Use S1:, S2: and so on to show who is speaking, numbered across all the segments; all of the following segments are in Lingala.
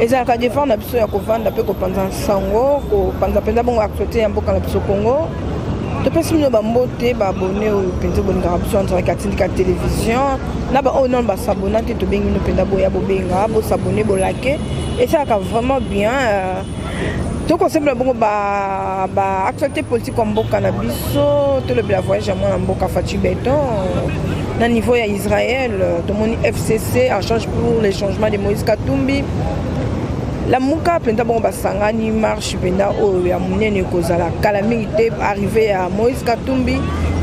S1: Ezalaka devoir na biso ya kovanda mpe kopanza nsango, kopanza mpenza bongo actualité ya mboka na biso Congo. Topesi bino bambote, baabone oyo mpenza bolingaka biso en direct Tindika Télévision, na baoyo nano basabona te, tobengi bino mpenza boya bobenga, bosabone, bolike, esalaka vraiment bien. Tokosembela bongo ba actualité politique ya mboka na biso. Tolobela voyage ya mwana mboka Fatshi Béton na niveau ya Israël. Tomoni FCC en charge pour les changements de Moïse Katumbi, Lamuka mpenza bongo basangani, marche mpenza oyo ya monene ekozala kala mingi te, arrivé ya Moïse Katumbi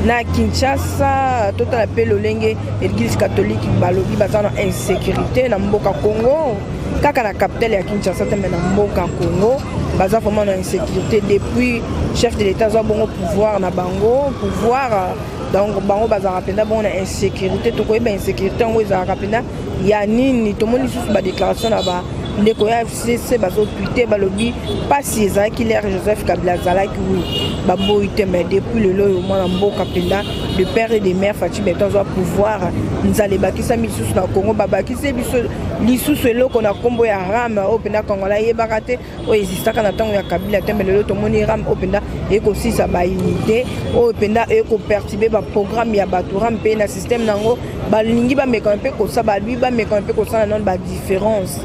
S1: na Kinshasa. Totala mpe lolenge Église catholique balobi baza na insécurité na mboka Congo, kaka na capitale ya Kinshasa te, mais na mboka Congo baza vraiment na insécurité depuis chef de l'État azwa bongo pouvoir na bango, pouvoir. Donc bango bazalaka mpenza bongo na insécurité. Tokoyeba insécurité yango ezalaka mpenza ya nini. Tomoni lisusu badéclaration na bandeko ya FCC, bazotwite, balobi mpasi ezalaki l'heure Joseph Kabila azalaki, oui, baboyi te, mais depuis lelo oyo mwana mboka mpenza de père et de mère Fatshi Béton azwa pouvoir, nzala ebakisami lisusu na Congo. Babakisi biso lisusu eloko na nkombo ya RAM, oyo mpenza Kongola ayebaka te, oyo existaka na ntango ya Kabila te, mais lelo tomoni RAM oyo mpenza ekosisa baunité, oyo mpenza ekoperturber baprogramme ya bato. RAM mpe na système nango balingi bamekana mpe kosala, balobi bamekana mpe kosala nano badifférence,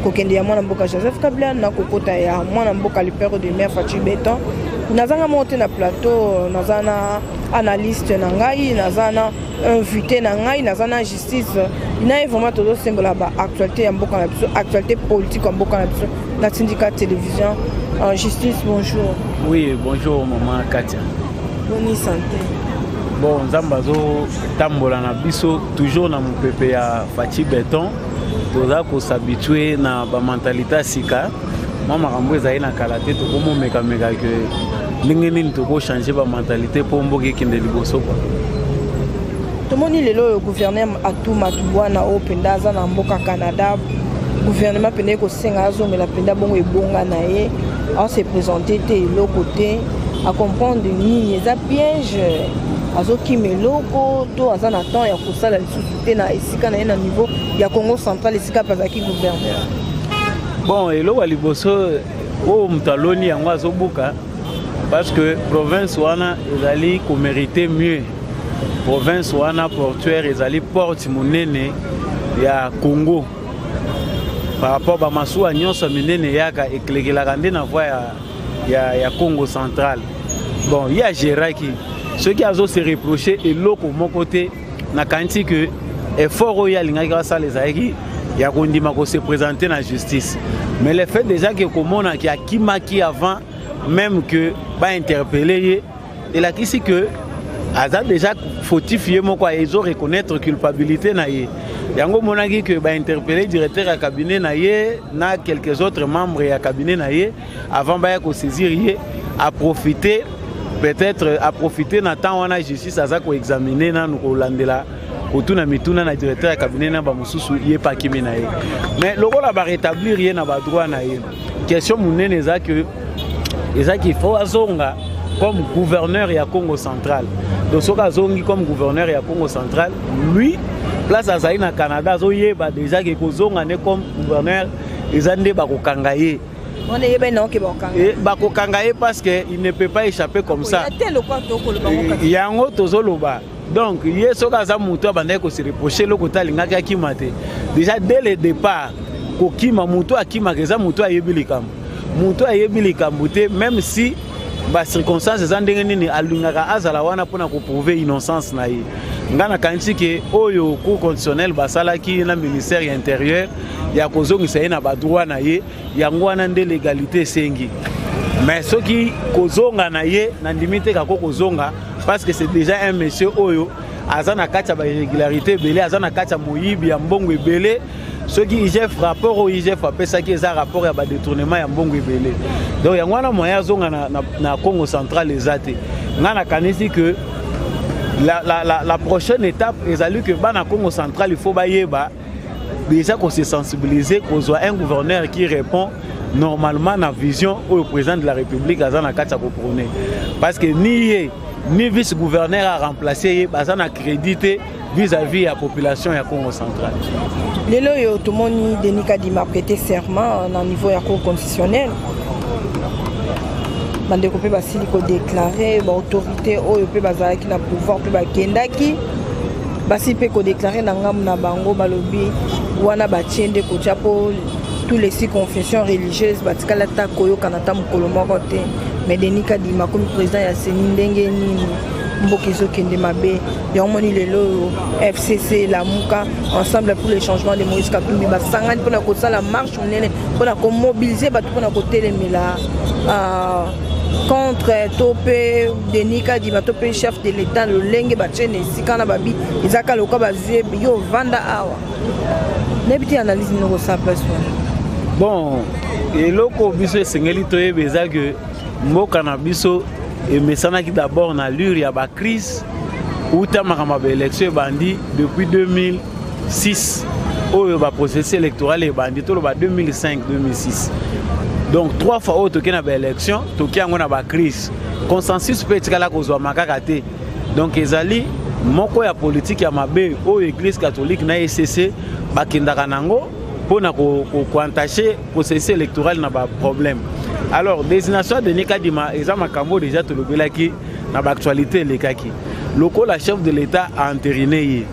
S1: kokende ya mwana mboka Joseph Kabila na kokota ya mwana mboka le père de mère Fatshi Béton. Nazanga moko te na plateau, naza na analyste na ngai, naza na invité na ngai, naza na justice na ye. Vraiment tozosembola baactualité ya mboka na biso, actualité politique ya mboka na biso na Tindika Télévision. Justice, bonjour.
S2: Oui, bonjour maman Katia.
S1: Boni santé?
S2: Bon, Nzambe azotambola na biso toujours na mopepe ya Fatshi Béton. Toza kos'habituer na bamentalité ya sika. Mwa makambo ezali na kala te, tokomomekameka ke ndenge nini tokochange bamentalité mpo mboka ekende liboso kwa.
S1: Tomoni lelo oyo gouverneur Atou Matubuana, oyo mpenza aza na mboka Canada, gouvernement mpenza ekosenga azongela mpenza bongo ebonga na ye, ase présente te, eloko te. Acomprendre nini? Eza piège, azokima eloko to aza na temps ya kosala lisusu te na esika na ye na niveau ya Congo Central, esika mpe azalaki gouverneur?
S2: Bon, eloko ya liboso, oyo moto aloni yango azobuka, parce que province wana ezali komérite mieux. Province wana portuaire, ezali porte monene ya Congo par rapport bamasuwa nyonso ya minene eyaka, ekelekelaka nde na voie ya Congo Central. Bon, ye agéraki, soki azose reproche eloko moko te, nakanisi ke effort oyo alingaki asala ezalaki ya kondima kose présenter na justice. Mais le fait déjà ke komonaki akimaki avant même que bainterpelle ye, elakisi ke aza déjà fautif. Ye moko ezo reconnaître culpabilité na ye. Yango omonaki ke bainterpelle directeur ya cabinet na ye na quelques autres membres ya cabinet na ye avant baya kosaisir ye. Aprofite, peut-être aprofite na temps wana justice aza koexamine nanu, kolandela, kotuna mituna na directeur ya cabinet na bamosusu, ye mpe akimi na ye. Mais lokola barétablir ye na badroit na ye, question monene eza ke eza qu'il faut azonga comme gouverneur ya Congo Central. Donc soki azongi comme gouverneur ya Congo Central, lui place azali na Canada, azoyeba déjà ke kozonga nde comme gouverneur eza nde bakokanga ye.
S1: Wana eyebani nango ke bakokanga.
S2: Bakokanga ye parce que il ne peut pas échapper comme ça.
S1: Te, lokwa tokoloba ngo kasi.
S2: Yango tozoloba. Donc ye soki aza motu abandaki kose reproche eloko te, alingaki akima te déjà dès le départ. Kokima, motu akimaka eza motu ayebi likambo. Motu ayebi likambo te, même si bacirconstance eza ndenge nini, alingaka azala wana mpona koprouver innocence na ye. Ngai nakanisi ke oyo Cour constitutionnelle basalaki na ministère ya Intérieur ya kozongisa ye na badroit na ye, yango wana nde légalité esengi. Mais soki kozonga na ye, nandimi te kako kozonga, parce que c'est déjà un monsieur oyo aza na kati ya bairrégularité ebele, aza na kati ya moyibi ya mbongo ebele. Soki IGF, rapport oyo IGF apesaki eza rapport ya badétournement ya mbongo ebele. Donc yango wana moyen azonga na Congo Central eza te. Ngai nakanisi que la prochaine étape ezali que bana Congo Central, il faut bayeba déjà kose sensibiliser, kozwa un gouverneur qui répond normalement na vision oyo président de la République aza na kati ya koprôner, parce que ni ye ni vice gouverneur a remplacé ye baza na crédit te. Vis-à-vis ya population ya Congo Central.
S1: Lelo oyo tomoni Denis Kadima prêter serment na niveau ya Cour constitutionnelle. Bandeko mpe basili kodeklare, baautorité oyo mpe bazalaki na pouvoir mpe bakendaki, basili mpe kodeklare na ngambo na bango, balobi wana batie nde kotia mpo tous les six confessions religieuses batikali ata koyokana ata mokolo moko te. Mais Denis Kadima akomi président ya CENI, ndenge nini mboka ezokende mabe? Yango moni lelo oyo FCC, Lamuka, Ensemble pour le changement de Moïse Katumbi basangani mpona kosala marche monene mpona komobilize bato mpona kotelemela contre to mpe Denis Kadima to mpe chef de l'État, lolenge batie na esika na babi eza kaka lokola bazwi yo ovanda awa. Nayebi te analyse nini okosala place wana.
S2: Bon, eloko biso esengeli toyeba eza ke mboka na biso emesanaki d'abord na allure ya bacrise uta makambo ya baélection ebandi depuis 2006, oyo baprocessus électoral ebandi, toloba 2005, 2006. Donc trois fois oyo toke na baélection, toke yango na bacrise, consensus mpe etikala kozwama kaka te. Donc ezali moko ya politike ya mabe oyo Église catholique na ECC bakendaka nango mpona koentacher processus électoral na baproblème. Alors, désignation ya Denis Kadima eza makambo déjà tolobelaki na baactualité elekaki. Lokola chef de l'État a entériné ye,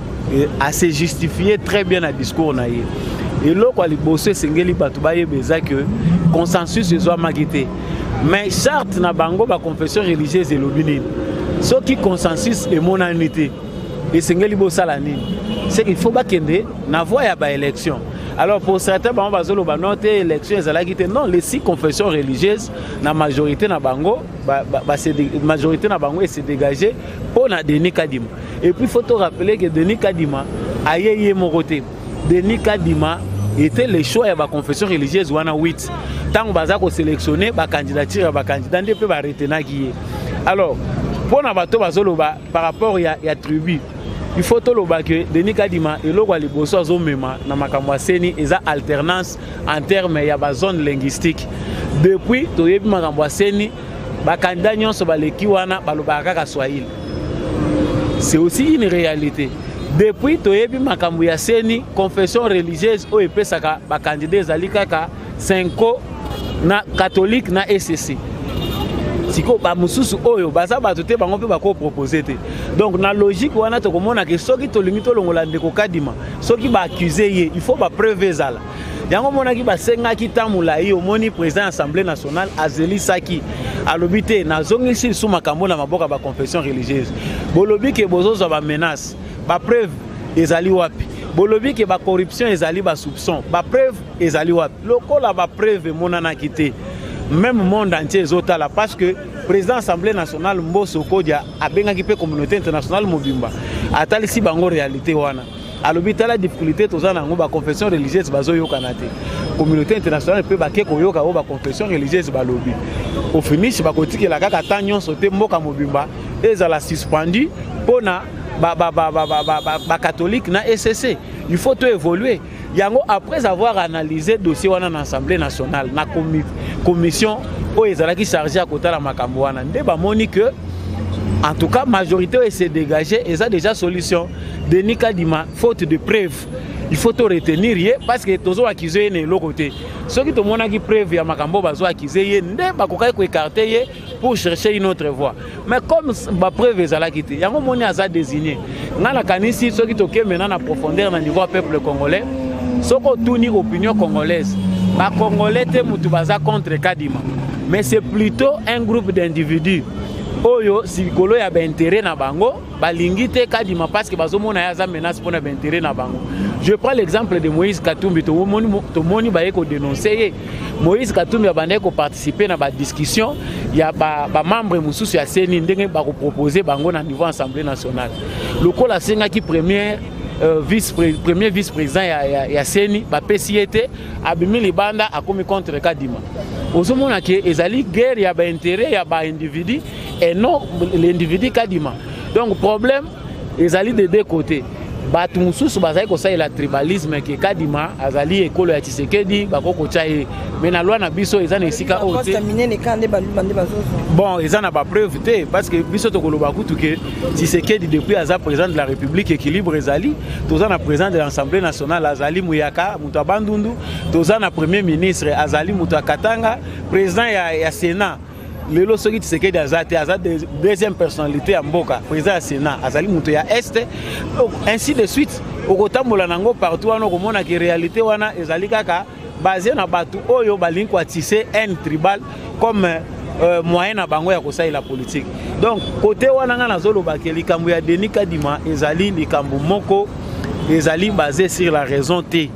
S2: ase justifié très bien na discours na ye. Eloko ya liboso esengeli bato bayeba eza ke consensus ezwamaki te, mais charte na bango baconfession religieuse elobi nini? Soki consensus emonani te, esengeli bosala nini? C'est qu'il faut bakende na voie ya baélection. Alors, pour certains, bango bazoloba non te, élection ezalaki te. Non, les six confessions religieuses na majorité na bango ba, majorité na bango ese dégagé mpo na Denis Kadima. Et puis faut to rappeler que Denis Kadima aye ye moko te. Denis Kadima était le choix ya baconfession religieuse wana 8. Ntango baza kosélectionne bacandidature ya bacandidat nde mpe baretenaki ye. Alors, mpo na bato bazoloba par rapport ya tribu, il faut toloba ke Denis Kadima, eloko ya liboso azomema na makambo ya CENI eza alternance en terme ya bazone linguistique. Depuis toyebi makambo ya CENI, bacandidat nyonso baleki wana balobaka kaka swahili. C'est aussi une réalité. Depuis toyebi makambo ya CENI, confession religieuse oyo epesaka bacandidat ezali kaka CENCO na catholique na ECC. Sikoyo bamosusu oyo baza bato te, bango mpe bakopropose te. Donc na logique wana, tokomona ke soki tolingi tolongola ndeko Kadima, soki baaccuse ye, il faut bapreuve ezala. Yango omonaki basengaki ntan molai. Omoni président ya Assemblée nationale azelisaki, alobi te, nazongisi lisusu makambo na maboko ya baconfession religieuse. Bolobi ke bozozwa bamenace, bapreuve ezali wapi? Bolobi ke bacorruption ezali, basoupçon, bapreuve ezali wapi? Lokola bapreuve emonanaki te, même monde entier ezotala, parce que président Assemblée nationale Mboso Kodia abengaki mpe communauté internationale mobimba, atalisi bango réalité wana, alobi tala difficulté toza na yango, baconfession religieuse bazoyokana te. Communauté internationale mpe bake koyoka oyo baconfession religieuse balobi. Au finish, bakotikela kaka ta nyonso te, mboka mobimba ezala suspendu mpona bacatholique na ECC. Il faut to évoluer yango. Après avoir analysé dossier wana na Assemblée nationale, na commission oyo ezalaki chargé ya kotala makambo wana, nde bamoni que en tout cas majorité oyo ese dégagé eza déjà solution. Denis Kadima, faute de preuve, il faut to retenir ye, parce que tozo accuser ye na eloko te. Soki tomonaki preuve ya makambo bazo accuser ye, nde bakokaki koécarter ye pour chercher une autre voie. Mais comme bapreuve ezalaki te, yango moni aza désigné. Ngai nakanisi soki tokei maintenant na profondeur na niveau ya peuple congolais, soki otuni opinion congolaise, bacongolais te mutu baza contre Kadima, mais c'est plutôt un groupe d'individus oyo likolo ya baintérêt na bango balingi te Kadima, parce que bazomona ye aza menace mpona baintérêt na bango. Je prends l'exemple de Moïse Katumbi. Tomoni baye kodénonce ye. Moïse Katumbi abandaki koparticipe na badiscussion ya bamembre ba mosusu ya CENI, ndenge bakopropose bango na niveau Assemblée nationale. Lokola asengaki premier vice président ya CENI, bapesi ye te, abimi libanda, akomi contre Kadima. Ozomona ke ezali guerre ya baintérêt ya baindividu et non l'individu Kadima. Donc problème ezali de deux côtés. Bato mosusu bazali kosalela tribalisme ke Kadima azali ekolo ya Tshisekedi, bakoki kotya ye, mais na loi na biso eza na esika oyo te.
S1: Minene kaka nde Baluba nde bazozwa.
S2: Bon, eza na bapreuve te, parce que biso tokoloba kutu ke Tshisekedi, depuis aza président de la République, équilibre ezali. Toza na président de l'Assemblée nationale, azali Muyaka, moto ya Bandundu. Toza na premier ministre, azali moto ya Katanga. Président ya Sénat, lelo soki Tshisekedi aza te, aza deuxième personnalité ya mboka, président ya Sénat azali moto ya Est, ainsi de suite. Okotambola nango partout wana, okomona ke réalité wana ezali kaka basé na bato oyo balingi koattiser haine tribale comme moyen na bango ya kosalela politique. Donc côté wana, ngai nazoloba ke likambo ya Denis Kadima ezali likambo moko ezali basé sur la raison te.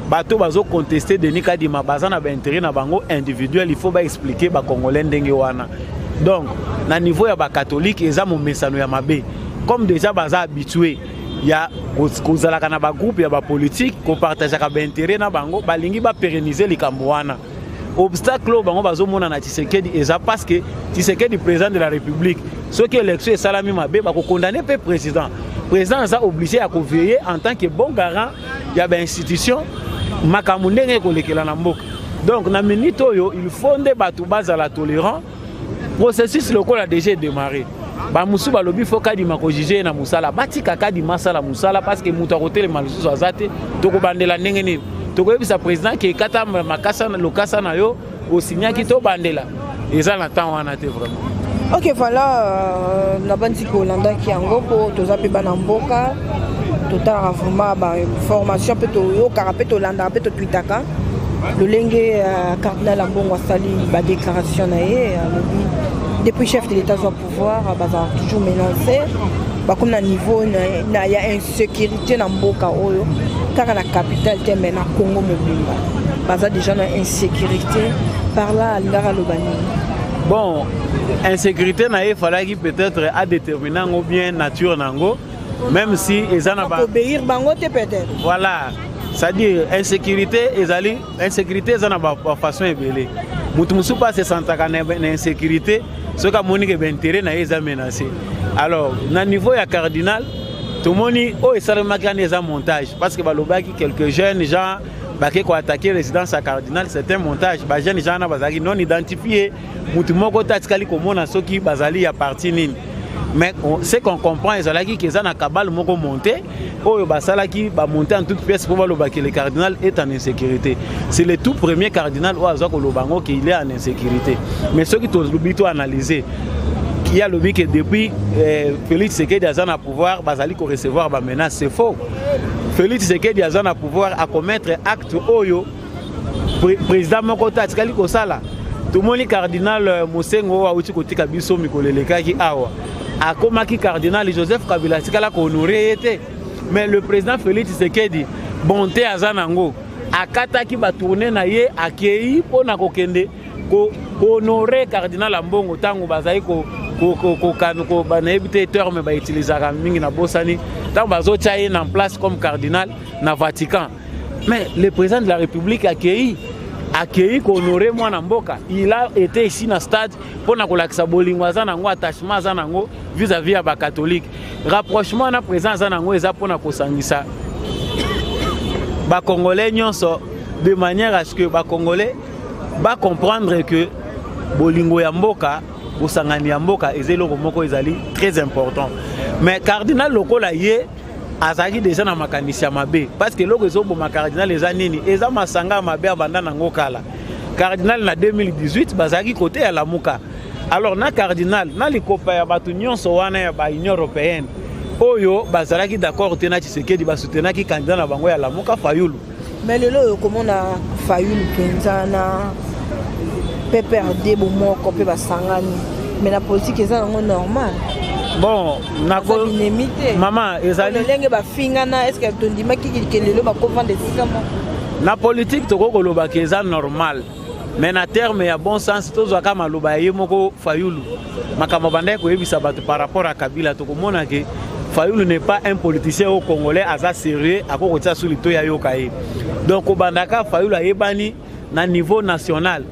S2: Bato bazoconteste Denis Kadima baza na baintérêt na bango individuel. Il faut baexpliquer Bacongolais ndenge wana. Donc na niveau ya Bacatholique, eza momesano ya mabe. Comme déjà baza habitué ya kozalaka na bagroupe ya bapolitique, kopartageaka baintérêt na bango, balingi bapérenniser likambo wana. Obstacle oyo bango bazomona na Tshisekedi eza parce que Tshisekedi, président de la République, soki élection esalami mabe, bakokondane mpe président. Président aza obligé ya koveiller en tant que bon garant ya bainstitution, makambo ndenge ekolekela na mboka. Donc na minute oyo, il faut nde bato bazala tolérant. Processus lokola déjà edémarré, bamosusu balobi faut Kadima kojuger ye na mosala. Batika Kadima asala mosala, parce que moto akotelema lisusu aza te. Tokobandela ndenge nini? Tokoyebisa président ke ekata makasa lokasa na yo osinyaki, tobandela? Eza na temps wana te vraiment.
S1: Ok, voilà, nabandi kolandaki yango mpo toza mpe bana mboka, totalaka vraiment bainformation mpe toyokaka mpe tolandaka mpe totwitaka lolenge cardinal Ambongo asali badéclaration na ye. Alobi depuis chef de l'État azwa pouvoir, bazalaka toujours menacé, bakomi na niveau ya insécurité na mboka oyo, kaka na capitale te, mais na Congo mobimba baza déjà na insécurité. Par là alingaka aloba nini?
S2: Bon, insécurité na ye, efalaki peut-être adétermine yango bien, nature na yango, même si eza na
S1: obéir bango te peut-être.
S2: Voilà, c'est-à-dire insécurité ezali, insécurité eza na bafaçon ebele. Motu mosusu mpe asesentaka na insécurité soki amoni ke baintérêt na ye eza menacé. Alors na niveau ya cardinal, tomoni oyo esalemaki wana eza montage, parce que balobaki quelques jeunes gens bake koattaquer résidence ya cardinal. C'est un montage. Bajeune gens wana bazalaki non identifié, motu moko te atikali komona soki bazali ya parti nini. Mais ce qu'on comprend ezalaki ke eza na cabale moko monté oyo basalaki, bamonté en toute pièce mpo baloba ke le cardinal est en insécurité. C'est le tout premier cardinal oyo azwa koloba yango qu'il est en insécurité. Mais soki tolobi, to analyser, ye alobi ke depuis Félix Tshisekedi aza na pouvoir, bazali korecevoir bamenace. C'est faux. Félix Tshisekedi aza na pouvoir, acommettre acte oyo président moko te atikali kosala. Tomoni cardinal Monsengwo oyo awuti kotika biso mikolo elekaki awa, akomaki cardinal, Joseph Kabila atikala kohonorer ye te. Mais le président Félix Tshisekedi, bonté aza nango, akataki batournée na ye, akei mpona kokende kohonorer cardinal Ambongo ntango bazali, nayebi te terme bautilisaka mingi, na bosani, ntango bazotia ye na place comme cardinal na Vatican. Mais le président de la République akei kohonorer mwana mboka. Il a été ici na stade mpona kolakisa bolingo aza nango, attachement aza nango vis-à-vis ya Bacatholique. Rapprochement na président aza nango eza mpona kosangisa Bacongolais nyonso, de manière à ce que Bacongolais bacomprendre que bolingo ya mboka, bosangani ya mboka eza eloko moko ezali très important. Mais cardinal lokola ye azalaki déjà na makanisi ya mabe, parce que eloko ezoboma cardinal eza nini? Eza masanga ya mabe abanda nango kala. Cardinal na 2018 bazalaki kote ya Lamuka. Alors na cardinal na likopa ya bato nyonso wana ya baUnion européenne oyo bazalaki d'accord te na Tshisekedi, basoutenaki candidat na bango ya Lamuka, Fayulu.
S1: Mais lelo oyo komona Fayulu mpenza na PPRD bomoko mpe basangani, mais na politique eza nango normal.
S2: Bon,
S1: nako binemi te.
S2: Mama, ezali
S1: lolenge bafingana, est ce que tondimaki ke lelo bakovanda esika moko?
S2: Na politique tokoki kolobaka eza normal, mais na terme ya bon sens, tozwaka maloba ya ye moko Fayulu, makambo bandaki koyebisa bato par rapport à Kabila, tokomona ke Fayulu n'est pas un politicien au Congolais aza sérieux, akoki kotia su lito ya yoka ye. Donc kobandaka Fayulu ayebani na niveau national.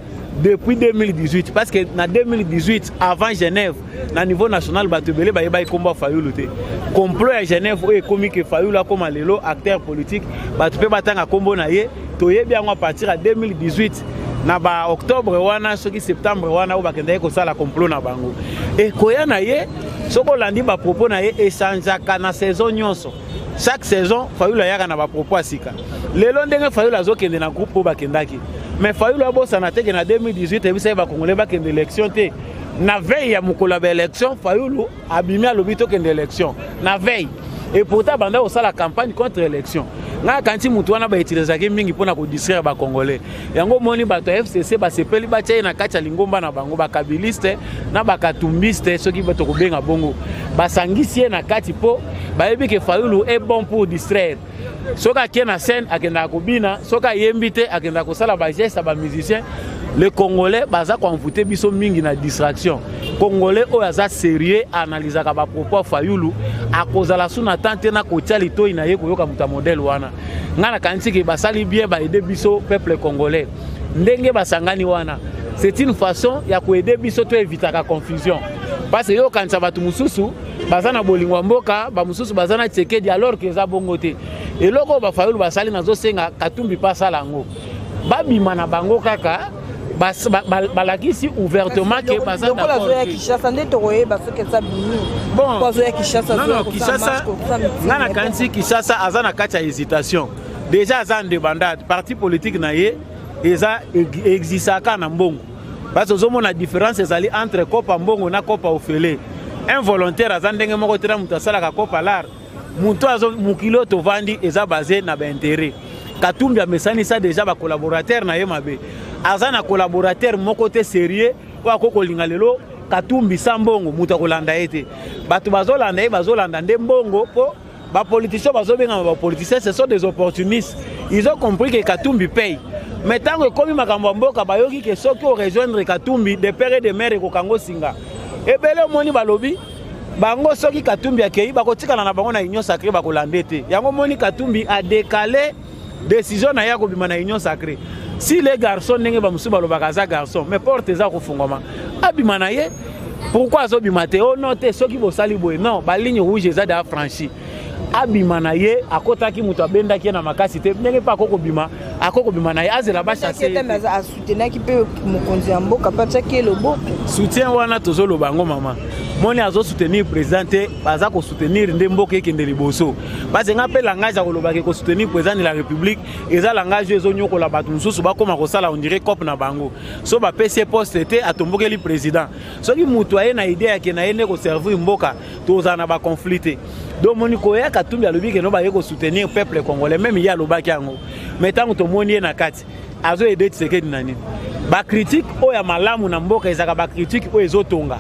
S2: Depuis 2018, parce que na 2018, avant Genève, na niveau national, bato ebele bayebaki kombo ya Fayulu te. Complot ya Genève oyo ekomi ke Fayulu akoma lelo acteur politique, bato mpe batanga kombo na ye. Toyebi yango à partir ya 2018 na ba octobre wana, soki septembre wana, oyo bakendaki kosala complot na bango. Ekoya na ye, soki olandi bapropos na ye, echangeaka na saison nyonso. Chaque saison Fayulu ayaka na bapropos ya sika. Lelo ndenge Fayulu azokende na groupe oyo bakendaki, mais Fayulu abosana te ke na 2018 ebisaki bakongolais bakende élection te. Na veille ya mokolo ya baélection, Fayulu abimi, alobi tokende élection na veille, et pourtant banda kosala campagne contre élection. Ngai akanisi motu wana bautilisaki mingi mpona kodistraire bacongolais. Yango omoni bato ya FCC basepeli, batia ye na kati ya lingomba na bango, bakabiliste na bakatumbiste, soki tokobenga bongo. Basangisi ye na kati mpo bayebi ke Fayulu est bon pour distraire. Soki akie na scène, akendaka kobina, soki ayembi te, akendaka kosala bageste ya bamusicien. Le Congolais baza koenvoûter biso mingi na distraction. Congolais oyo aza sérieux, analysaka bapropos ya Fayulu, akozala su na temps te na kotia litoi na ye koyoka moto ya modèle wana. Ngai nakanisi ke basali bien, baaider biso peuple congolais ndenge basangani wana. C'est une façon ya koaider biso to évitaka confusion, parce que yo okanisa bato mosusu baza na bolingo ya mboka, bamosusu baza na Tshisekedi, alors ke eza bongo te. Eloko oyo bafayulu basali, nazosenga Katumbi mpe asala yango, babima na bango kaka, balakisi ouvertement ke baza.
S1: Lokola azoya Kinshasa nde tokoyeba soki eza bimi.
S2: Bon,
S1: azoya Kinshasa.
S2: Non, Kinshasa, nga nakanisi Kinshasa aza na kati ya hésitation. Déjà aza indépendant, parti politique na ye eza existaka na mbongo, parce ozomona différence ezali entre kopa mbongo na kopa ofele. Un volontaire aza ndenge moko te na moto asalaka kopa lar. Moto azo mokili oyo tovandi eza base na baintérêt. Katumbi amesanisa déjà bacollaborateur na ye mabe. Aza na collaborateur moko te sérieux oyo akoki kolinga lelo Katumbi sa mbongo. Moto akolanda ye te. Bato bazolanda ye, bazolanda nde mbongo, mpo bapoliticien bazobengama bapoliticien, ce sont des opportunistes. Ils ont compris que Katumbi paye, mais ntango ekomi makambo ya mboka, bayoki ke soki orejoindre Katumbi de père et de mère, ekokango singa ebele. Omoni, balobi bango soki Katumbi akei, bakotikala na bango na Union sacrée, bakolanda te. Yango omoni Katumbi adécaler décision na ye ya kobima na Union sacrée. Si les garçons, ndenge bamosusu balobaka, aza garçon, mais porte eza kofungwama, abima na ye. Pourquoi azobima te? Oh non te, soki bosali boye, non, baligne rouge eza déjà franchi. Abima na ye, akotaki, moto abendaki ye na makasi te. Ndenge mpe akokobima, akokobima na ye, azela bachasse.
S1: Asoutenaki mpe mokonzi ya mboka mpe atiaki ye loboko.
S2: Soutien wana tozoloba yango, mama, moni azosoutenir président te, baza kosoutenir nde mboka ekende liboso. Bazenga mpe langage ya kolobaka kosoutenir président de la République eza langage oyo ezonyokola bato mosusu, bakóma kosala on dirait cope na bango. So bapesi ye poste te, atombokeli président. Soki moto aye na idée yake na ye nde koservir mboka, tozala na baconflit te. Donc moni koya Katumbi alobi ke no, baye kosoutenir peuple congolais, même ye alobaki yango, mais ntango tomoni ye na kati, azoaider Tshisekedi na nini? Bacritique oyo ya malamu na mboka ezalaka bacritique oyo ezotonga,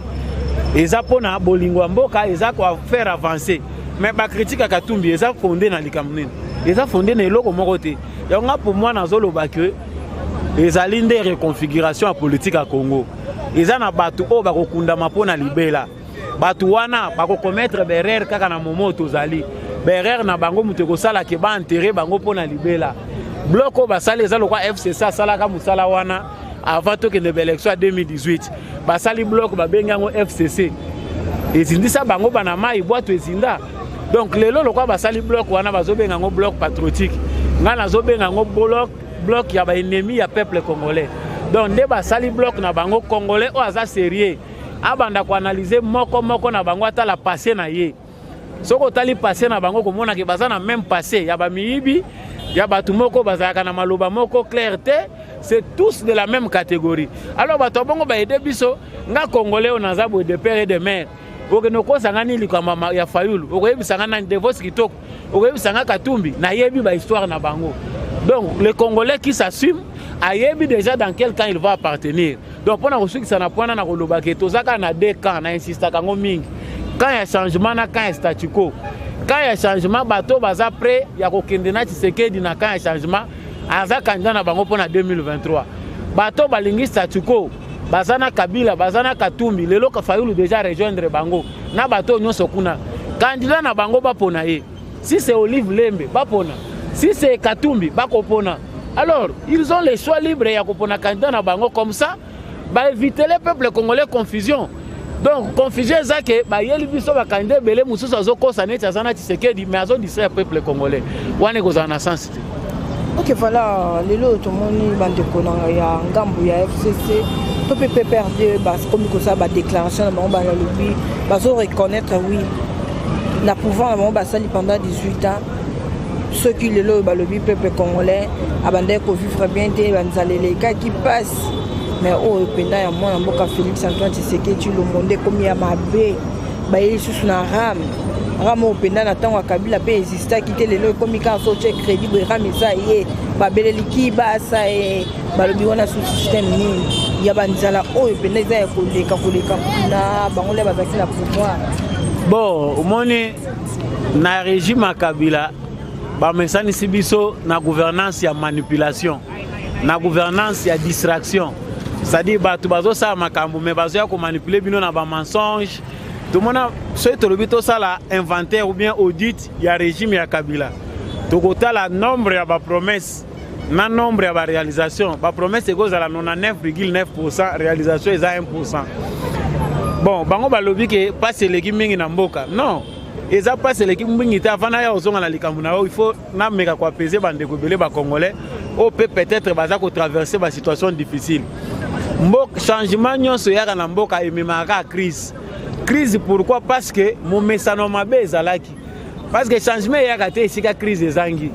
S2: eza mpona bolingo ya mboka, eza kofaire avancer. Mais bacritique ya Katumbi eza fondé na likambo nini? Eza fondé na eloko moko te. Yango nga, pour moi, nazoloba ke ezali nde reconfiguration ya politique ya Congo. Eza na bato oyo bakokundama mpo na libela. Bato wana bakokomettre baerreur kaka na momo oyo tozali, baerreur na bango moto ekosala ke baenterrer bango mpo na libela. Bloc oyo basali eza lokwa FCC asalaka mosala wana avant tokende baélection ya 2018. Basali bloc, babengi yango FCC, ezindisa bango bana mai, bwato ezinda. Donc lelo lokwa basali bloc wana, bazobenga yango bloc patriotique. Ngai nazobenga yango bloc ya baennemi ya peuple congolais. Donc nde basali bloc na bango, congolais oyo aza sérieux abanda koanalyser moko moko na bango, atala passé na ye. Soki otali passé na bango, komonake baza na même passé ya bamiyibi, ya bato moko bazalaka na maloba moko clair te. C'est tous de la même catégorie. Alors bato ya bongo baaider biso? Nga congolais oyo naza boye, de père et de mère, okende okosanga nini likambo ya Fayulu? Okoyebisanga nani Devos Kitoko? Okoyebisanga Katumbi? Nayebi bahistoire na bango. Donc le Congolais qui s'assume ayebi déjà dans quel camp il va appartenir. Donc mpona kosukisa na pwana na koloba ke toza kaka na deux camps, na insistaka yango mingi: camp ya changement na camp ya statu quo. Camp ya changement, bato baza prêt ya kokende na Tshisekedi na camp ya changement, aza candidat na bango mpona 2023. Bato balingi statu quo baza na Kabila, baza na Katumbi. Lelo Fayulu déjà rejoindre bango na bato nyonso kuna. Candidat na bango bapona ye, si c'est Olive Lembe bapona, si c'est Katumbi bakopona. Alors ils ont le choix libre ya kopona candidat na bango, comme ça baévitele peuple congolais confusion. Donc confusion eza ke bayeli biso bacandidat ebele, mosusu azokosa neti aza na Tshisekedi, mais azodistraire peuple congolais. Wana ekozala na sens te.
S1: Ok, voilà. Lelo tomoni bandeko na ya ngambo ya FCC to mpe PPRD bakomi kosala badéclaration na bango. Balobi bazo reconnaître, oui, na pouvoir na bango basali pendant 18 ans. Soki lelo oyo balobi peuple congolais abandaki kovivre bien te, banzala elekaki mpasi, mais oyo mpenza ya mwana mboka Félix Antoine Tshisekedi Tshilombo nde ekomi ya mabe. Baye lisusu na RAM. RAM oyo mpenza na ntango ya Kabila mpe existaki te. Lelo ekomi kaka so otie crédit boye, RAM eza ye. Babeleli kibasa ye, balobi wana sous système nini ya banzala oyo mpenza eza ya koleka koleka kuna bango nde bazalaki na pouvoir.
S2: Bon, omoni, na régime ya Kabila bamesanisi biso na gouvernance ya manipulation, na gouvernance ya distraction, c'est-à-dire bato bazosala makambo mais bazoya komanipuler bino na bamensonge. Tomona, soki tolobi tosala inventaire ou bien audit ya régime ya Kabila, tokotala nombre ya bapromesse na nombre ya baréalisation. Bapromesse ekozala 99,9, réalisation eza 1. Bon, bango balobi ke mpasi eleki mingi na mboka. Non, eza mpasi eleki mingi te. Avant naya kozonga na likambo na yo, il faut nameka koapaiser bandeko ebele bacongolais oyo mpe peut-être baza kotraverser basituation difficile. Mboka, changement nyonso eyaka na mboka ememaka kaka crise. Crise pourquoi? Parce que momesano mabe ezalaki, parce que changement eyaka te esika crise ezangi.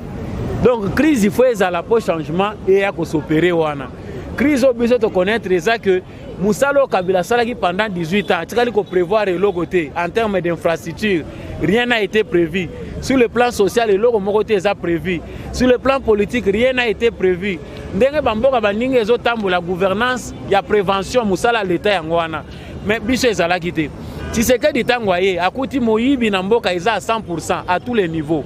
S2: Donc crise, il faut ezala mpo changement eya kos'opérer. Wana crise oyo biso toconnaître eza que mosala oyo Kabila asalaki pendant 18 ans, atikali koprévoir eloko te. En terme d'infrastructure, rien n'a été prévu. Sur le plan social, eloko moko te eza prévu. Sur le plan politique, rien n'a été prévu. Ndenge bamboka baningi ezotambola, gouvernance ya prévention, mosala ya leta yango wana, mais biso ezalaki te. Tshisekedi, ntango aye, akuti moyibi na mboka eza à 100 à tous les niveaux.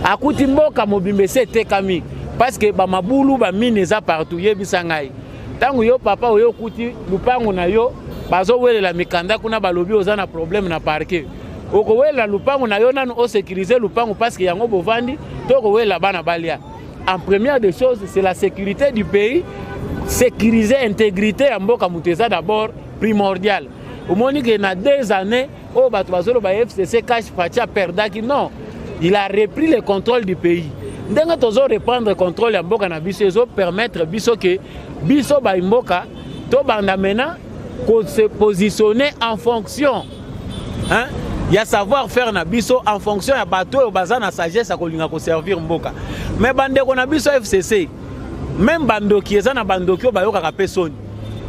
S2: Akuti mboka mobimba esi etekami, parce que bamabulu, bamine eza partout. Yebisa ngai, ntango yo papa oyo okuti lupango na yo, bazowelela mikanda kuna, balobi oza na problème na parquet, okowelela lupango na yo nanu osécuriser lupango parce que yango bovandi, to okowelela bana balia? En première des choses, c'est la sécurité du pays. Sécuriser intégrité ya mboka moto eza d'abord primordial. Omoni ke na 2 années oyo bato bazoloba FCC CACH, Fatshi aperdaki, non, il a repris le contrôle du pays. Ndenge tozo reprendre contrôle ya mboka na biso, ezopermettre biso ke biso baimboka tobanda maintenant kose positionner en fonction, hein, ya savoir faire na biso, en fonction ya bato oyo baza na sagesse ya kolinga koservir mboka. Mais bandeko na biso FCC, même bandoki, eza na bandoki oyo bayokaka mpe soni.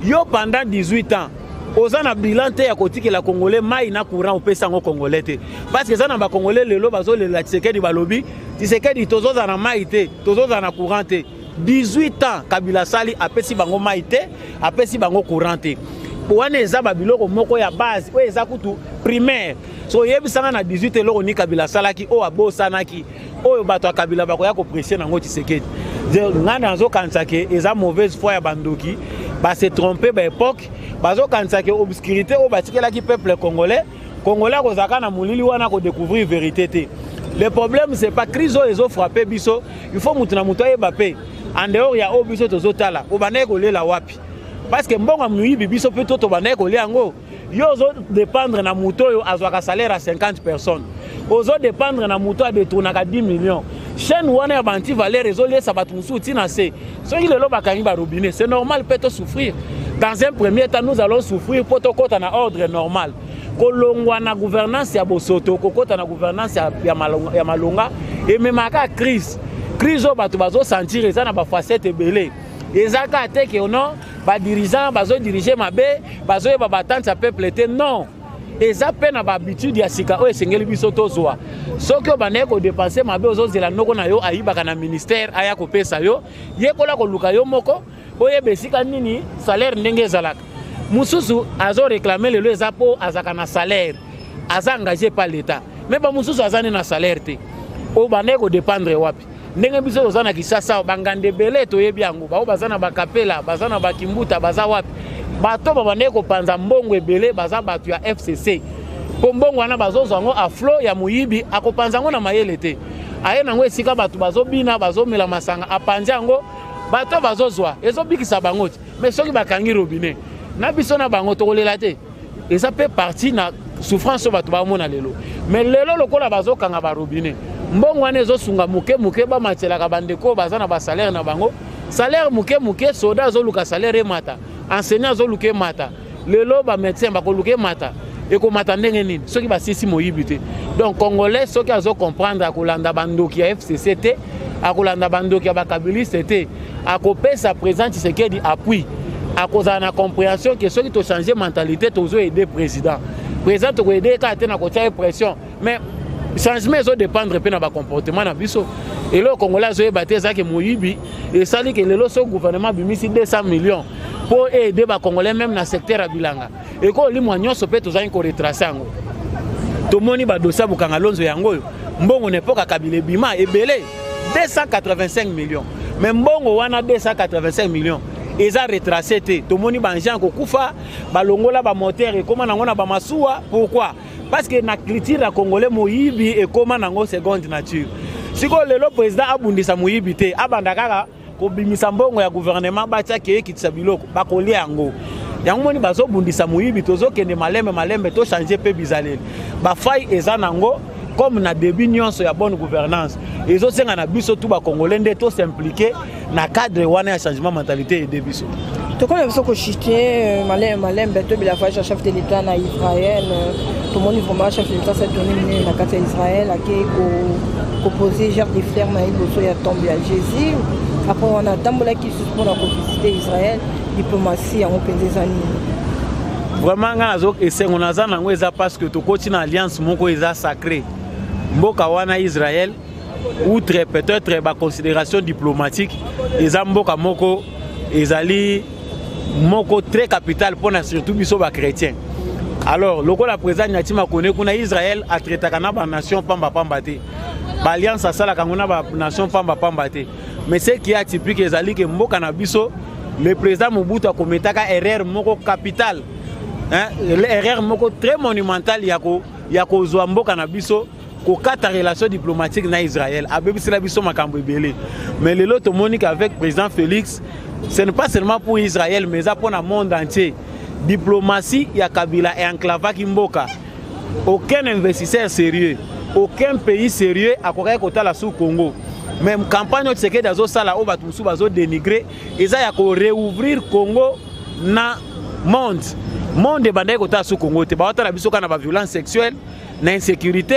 S2: Yo pendant 18 ans oza na bilan te ya kotikela congolais mai na courant, opesa yango congolais te, parce que eza na bacongolais lelo bazolela Tshisekedi, balobi: "Tshisekedi, tozozala na mai te, tozozala na courant te." 18 ans Kabila asali, apesi bango mai te, apesi bango courant te. Wana eza babiloko moko ya base oyo eza kutu primaire. So oyebisanga, na 18, eloko nini Kabila asalaki oyo abosanaki, oyo bato ya Kabila bakoya koapprécier nango Tshisekedi? Ngai nazokanisa ke eza mauvaise foi ya bandoki, base tromper baépoque, bazokanisa ke obscurité oyo batikelaki peuple congolais, congolais akozalaka na molili wana, kodécouvrir vérité te. Le problème, c'est pas crise oyo ezofrapper biso. Il faut mutu na motu ayeba mpe en dehors ya oyo biso tozotala, obandaki kolela wapi? Parce que mbongo ya moyibi, biso mpe to tobandaki kolia yango. Yo ozodépendre na moto oyo azwaka salaire ya 50 personnes, ozodépendre na moto adetournaka 10 millions. Chaîne wana ya baantivaleur ezoliesa bato mosusu ntina se. Soki lelo bakangi barobinet, c'est normal mpe tosouffrir. Dans un premier temps, nous allons souffrir mpo tokɔta na ordre normal, kolongwa na gouvernance ya bosoto, kokɔta na gouvernance ya malonga. Ememaka crise. Crise oyo bato bazosentir eza na bafacette ebele. Eza kaka te ke non, badirigeant bazodiriger mabe, bazoyeba batante ya peuple te. Non, eza mpe na bahabitude ya sika oyo esengeli biso tozwa. Soki obandaki kodépenser mabe, ozozela noko na yo ayibaka na ministère aya kopesa yo, yekola koluka yo moko, oyeba esika nini salaire ndenge ezalaka. Mosusu azoréclamer lelo, eza mpo azalaka na salaire, aza engagé par l'État, mais bamosusu aza nde na salaire te. Obandaki kodépendre wapi? Ndenge biso toza na Kinshasa, banganda ebele toyebi yango, bao baza na bakapela, baza na bakimbuta, baza wapi? Bato babandaki kopanza mbongo ebele baza bato ya FCC, mpo mbongo wana bazozwa yango à flot ya moyibi. Akopanza yango na mayele te, aye nango esika bato bazobina, bazomela masanga, apanzi yango. Bato bazozwa ezobikisa bango te, mais soki bakangi robinet na biso na bango, tokolela te. Eza mpe partie na souffrance oyo bato bamona lelo. Mais lelo, lokola bazokanga barobinet, mbongo wana ezosunga moke moke, bamatielaka bandeko oyo baza na basalaire na bango, salaire moke moke. Soda azoluka salaire emata, enseignant azoluka emata, lelo bamédecin bakoluka emata. Ekomata ndenge nini soki basisi moyibi te? Donc Congolais, soki azocomprendre, akolanda bandoki ya FCC te, akolanda bandoki ya bakabiliste te, akopesa président Tshisekedi appui, akozala na compréhension ke soki tochange mentalité, tozoaider président. Président tokoaider kaka te na kotia ye pression, mais changement ezodépendre mpe na bacomportement na biso. Eloko Congolais azoyeba te ezalaki moyibi esali ke lelo soki gouvernement abimisi 200 millions mpo aider bacongolais, même na secteur ya bilanga, ekolimwa nyonso mpe tozali koretracer yango. Tomoni badossier ya Bukanga Lonzo yango oyo. Mbongo na epoka Kabila ebima ebele, 285 millions, mais mbongo wana 285 millions eza retracé te. Tomoni baengin kokufa, balongola bamoteur, ekóma nango na bamasuwa. Pourquoi? Parce que na culture ya Congolais, moyibi ekóma nango seconde nature. Sikoyo lelo président abundisa moyibi te, abanda kaka kobimisa mbongo ya gouvernement, batiaki ekitisa biloko, bakolia yango. Yango moni bazobundisa moyibi. Tozokende malembe malembe, tochange mpe bizaleli. Bafaille eza nango comme na début nyonso ya bonne gouvernance. Ezosenga na biso tu bacongolais nde tos'impliquer na cadre wana ya changement mentalité, aider biso.
S1: Tokomi na biso kochuter malembe malembe. Tobela voyage ya chef de l'État na Israël. Tomoni vraiment chef de l'État asali minene na kati ya Israël, ake koposer gerbe de fleurs na ye liboso ya tombe ya Jésus. Après wana atambolaki lisusu mpona kovisiter Israël. Diplomatie yango mpenza eza nini?
S2: Vraiment, ngai nazo esengo naza nango eza parce que tokoti na alliance moko eza sacré. Mboka wana Israël, outre peut-être baconsidération diplomatique, eza mboka moko ezali moko très capital mpona surtout biso bachrétien. Alors lokola président Nyatima Makone kuna Israël, atraitaka na banation pambapamba te, baalliance asalaka yango na banation pambapamba te. Mais ce qui est atypique ezali ke mboka na biso, le président Mobutu akometaka erreur moko capitale, hein, erreur moko très monumentale ya kozwa mboka na biso, kokata relation diplomatique na Israël. Abebisela biso makambo ebele. Mais lelo tomoni qu'avec président Félix, ce n'est pas seulement pour Israël, mais eza mpona monde entier. Diplomatie ya Kabila enclavaki mboka. Aucun investisseur sérieux, aucun pays sérieux akokaki kotala sur Congo. Mais campagne oyo Tshisekedi azosala, oyo bato mosusu bazodénigrer, eza ya koréouvrir Congo na monde. Monde ebandaki kotala sur Congo te, baotala biso kaka na baviolence sexuelle, na insécurité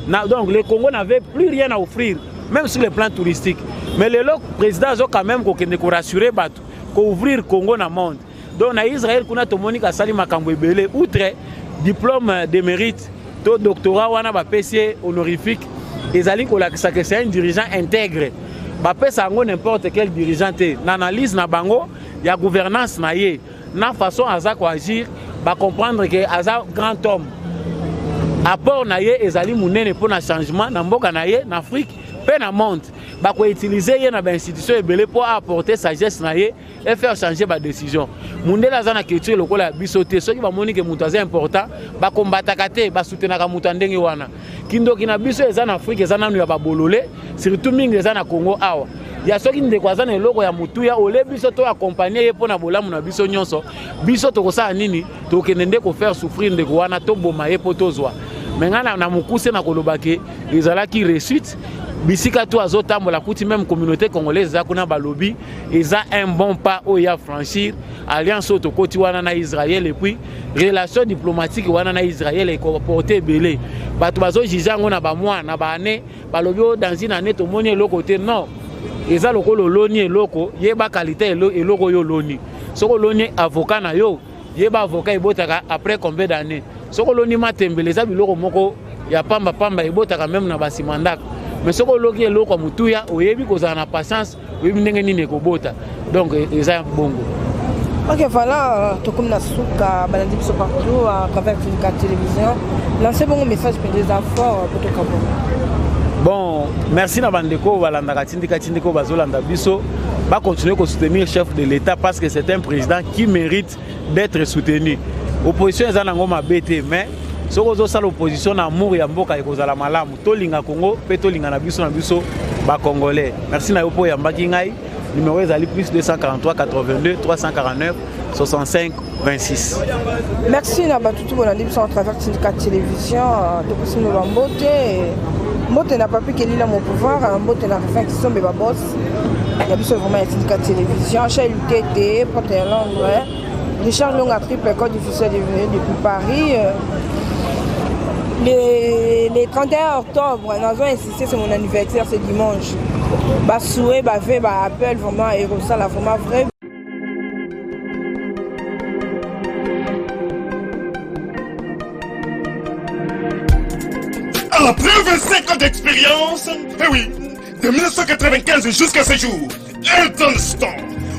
S2: na, donc le Congo n'avait plus rien à offrir, même sur le plan touristique. Mais lelo président azo quand même kokende korassurer bato, kouvrir Congo na monde. Donc na Israël kuna, tomoni kasali makambo ebele. Outre diplôme de mérite to doctorat wana bapesi ye honorifique, ezali kolakisa ke c'est un dirigeant intègre. Bapesa yango n'importe quel dirigeant te. Na analyse na bango ya gouvernance na ye, na façon aza koagir, bacomprendre ke aza grand homme. Apport na ye ezali monene mpo na changement na mboka na ye, na Afrique mpe na monde. Bakoutiliser ye na bainstitution ebele mpo aapporter sagesse na ye et faire changer badécision. Mundele aza na culture lokola ya biso te. Soki bamoni ke moto aza important, bakombataka te, basoutenaka moto ya ndenge wana. Kindoki na biso eza na Afrique, eza nanu ya babolole, surtout mingi eza na Congo awa, ya soki ndeko aza na eloko ya motuya ole, biso to accompagner ye mpo na bolamu na biso nyonso. Biso tokosala nini? Tokende nde kofaire souffrir ndeko wana, toboma ye mpo tozwa. Me ngai na mokuse na koloba ke ezalaki réussite. Bisika to azotambola kuti, même communauté congolaise eza kuna, balobi eza un bon pas oyo ya franchir alliance oyo tokoti wana na Israël. Et puis relation diplomatique wana na Israël ekoporter ebele. Bato bazojuger yango na bamois, na baannée, balobi oyo dans une année tomoni eloko te. Non, eza lokola oloni eloko, yeba qualité eloko oyo oloni. Soki oloni avocat na yo, yeba avocat ebotaka après combien d'année. Soki oloni matembele, eza biloko moko ya pambapamba, ebotaka même na basima ndako. Mais soki oloki eloko ya motuya, oyebi kozala na patience, oyebi ndenge nini ekobota. Donc eza bongo.
S1: Ok, voilà, tokomi na suka. Balandi biso partout à travers Tindika Télévision, lancez bongo message mpenza eza fort po tokabona.
S2: Bon, merci na bandeko oyo balandaka Tindika. Tindika oyo bazolanda biso, bacontinue kosoutenir chef de l'État parce que c'est un président qui mérite d'être soutenu. Opposition eza nango mabe te, mais soki ozosala opposition na amour ya mboka, ekozala malamu. Tolinga Congo mpe tolinga na biso bacongolais. Merci na yo mpo oyambaki ngai. Numéro ezali plus 243 82 349 65 26.
S1: Merci na bato tout bolandi biso à travers Tindika Télévision. Topesi bino bambote. Mbote na Papi Kelila mon pouvoir, mbote na Rufin Kisombe ba boss. Ya biso vraiment ya Tindika Télévision. Chel Tete, porte ya Londres. Richard Longa triple code difficile de venir depuis Paris. Les 31 octobre, nazo insister, c'est mon anniversaire, c'est dimanche. Ba souhait, ba vœux, ba appel vraiment et ça la vraiment vrai.
S3: Après 25 ans d'expérience, eh oui, de 1995 jusqu'à ce jour, Elton Store,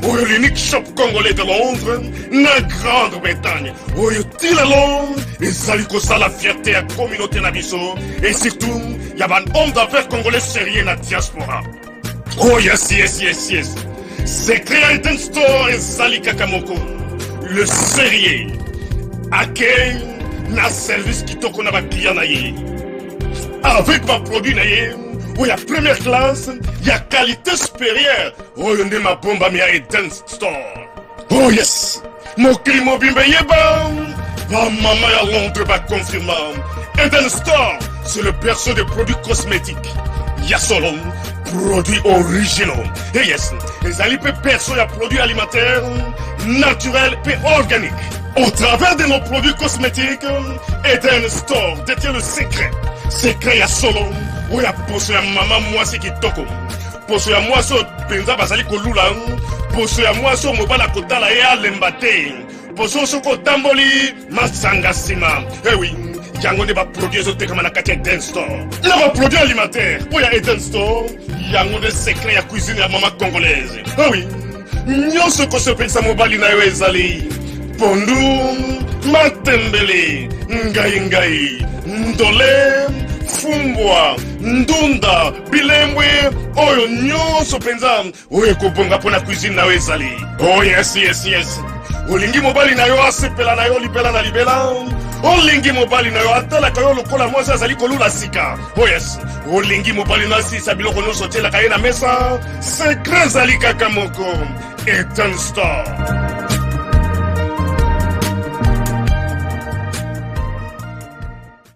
S3: oyo l'unique shop congolais de Londres, na Grande-Bretagne, oyo ti lelo ezali kosala fierté ya communauté na biso et surtout ya ba homme d'affaires congolais sérieux na diaspora. Oh yes, yes, yes, yes. Secret ya Elton Store ezali kaka moko, le sérieux, accueil na service kitoko na baclient na ye avec baproduit na ye oyo ya première classe ya qualité supérieure, oyo nde mabombami ya Eden Store. Oh yes, mokili mobimba eyeba, bamama ya Londres baconfirma, Eden Store, c'est le berceau des produits cosmétiques ya solo, produits originaux. Et yes, ezali mpe berceau ya produits alimentaires naturels mpe organiques. Au travers de nos produits cosmétiques, Eden Store détient le secret, secret ya solo oyo ya poso ya mama mwasi kitoko, poso ya mwasi oyo mpenza bazali kolula, poso ya mwasi oyo mobali akotala ye alemba te, poso soki otamboli masanga nsima. Eh oui, yango nde baproduit ezotekama na kati ya Eden Store na baproduit alimentaire oyo ya Eden Store. Yango nde secret ya cuisine ya mama congolaise. Eh oui, nyonso ekosepelisa mobali na yo ezali pondu, matembele, ngai ngai, ndole, fumbwa, ndunda, bilembwe, oyo nyonso mpenza oyo ekobonga mpo na cuisine na yo ezali. Oh yes, yes, yes. Olingi mobali na yo asepela na yo libela na libela, olingi mobali na yo atalaka yo lokola mwasi azali kolula sika. Oh yes, olingi mobali na asilisa biloko nyonso otielaka ye na mesa. Secret ezali kaka moko, Eden Store.